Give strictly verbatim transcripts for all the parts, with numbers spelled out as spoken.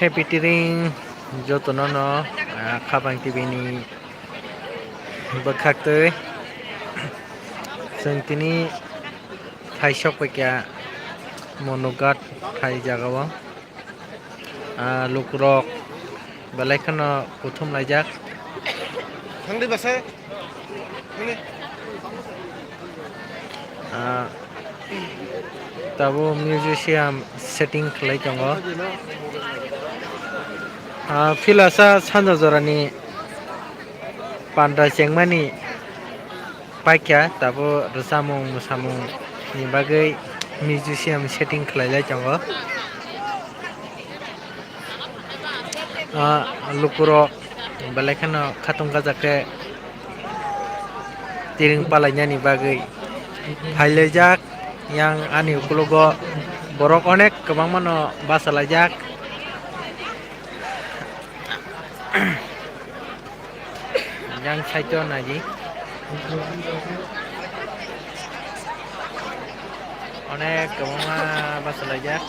Happy Tiring jotono no, ah, Khabang T V ni bwkhaktwi. Chwng tini thaisok paikha Monoghat thai jagao. Ah, lukurok belai kheno kuthum laijak. Thangdi basa. Ah, tabuk musician setting khlai tongo. Ah, philasa sanja jorani panda chengmani paikha, tabuk rwchapmung mwsamung ni bagwi musician setting khlai lai tongo. Ah, lukurok belai kheno khatung kajak khe tiring palainani bagwi phailaijak. Yang ani ukologo borok onek kwbangmano bachalaijak. Yang side o naidi. Onek kwbangma bachalaijak.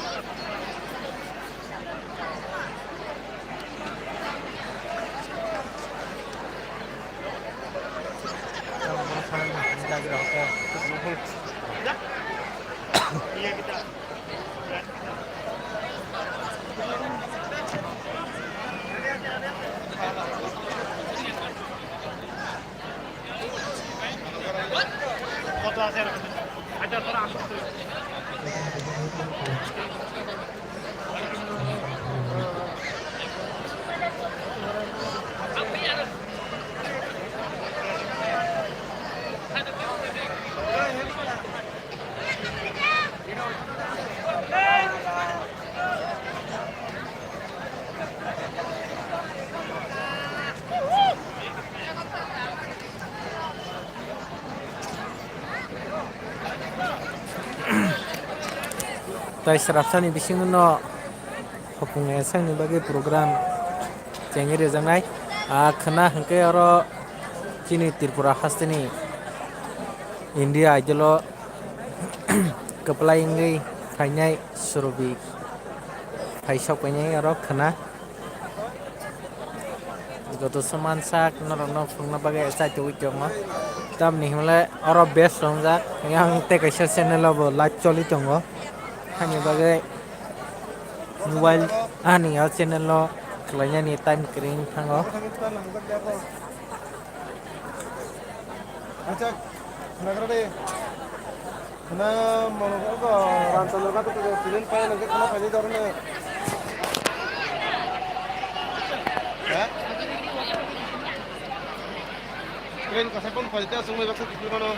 Tai srapsani bisingo no hopung esakni bagwi program chengwi rwjaknai. Ah, khwna hwnkhe oro chini Tripura hasteni India Idol o kwplai wngwi phainai Surobi phai sok painai oro khwna. Joto soman sak norokno phunukna bagwi chaichugwi tongo. Tamni hwnle oro best wngjak. Yang tei kaisa channel o bo live choli tongo. Haini bagwi mobile ani o channel o khwlainani time kwrwi wng thango. Acha, nagra de. Khwna mono ko Ramchandra ka to tinen pa na khwna phai dor na. Ha? Train ka sai pon phai ta sung mai baksa kiti kono.